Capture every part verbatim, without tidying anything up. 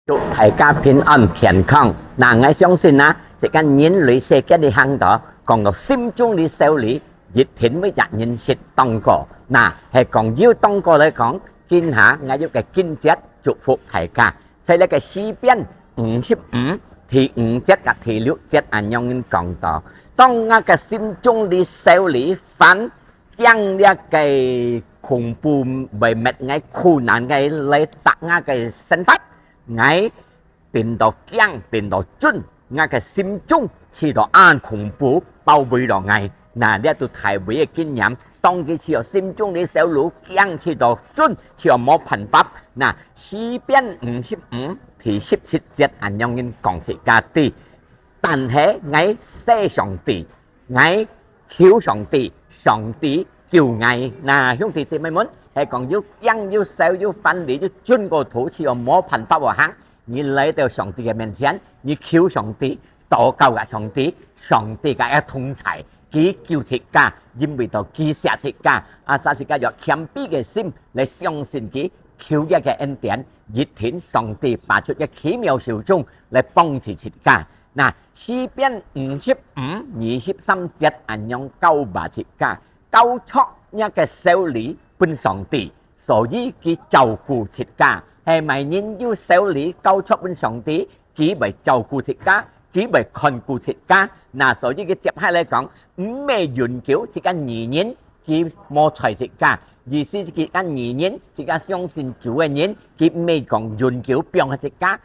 祝大家平安健康。那𠊎相信啊，這個人類世界裡行到，講到心中裡愁慮，一定每隻人識當過。那係講有當過來講，今下𠊎有個經節祝福大家。在這個詩篇五十五第五節佮第六節恁樣講到：當𠊎个心中裡愁慮煩，驚這個恐怖會滅𠊎，苦難个來砸𠊎个生活，𠊎 變到驚，變到顫，𠊎个心中試著恁恐怖，包圍著𠊎。那這就大衛个經驗，當佢試著心中裡愁慮，驚試著顫，試著無辦法。那詩篇五十五第十七節恁樣講自家知：但係𠊎賒上帝， 𠊎求上帝，上帝救𠊎。那兄弟姊妹們，係講有驚、有愁、有煩惱、有顫過肚，試著無辦法好行，你來到上帝个面前，你求上帝，禱告佮上帝，上帝佮你同在，佢救自家，因為到佢惜自家。啊，所以自家用謙卑个心來相信佢，求佢个恩典，一定上帝拔出佢奇妙手中來幫助自家。 那詩篇五十五二十三節恁樣教導自家，交託若个愁慮分上帝，所以佢照顧自家。係麼人有愁慮交託分上帝，佢會照顧自家，佢會看顧自家。那所以佢接下來講，毋係永久自家義人， 佢無睬自家，意思係佢个義人，自家相信主个人，佢毋係講永久放忒自家，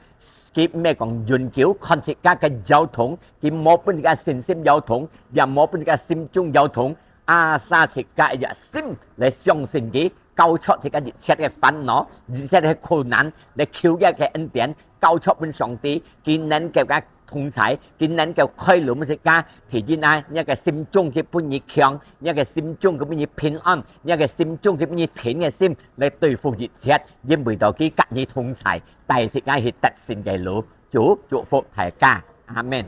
佢毋係講永久看自家个搖動，佢無分自家信心搖動，也無分自家心中搖動，asal自家一心來相信佢，交託自家一切个煩惱，一切个困難，來求佢个恩典，交託分上帝，佢能夠佮 同在，佢能夠開路分自家，提醒啊，若个心中佢分你強，若个心中佢分你平安，若个心中佢分你定个心來對付一切，因為到佢佮你同在，帶自家去得勝个路。主祝福大家，阿門。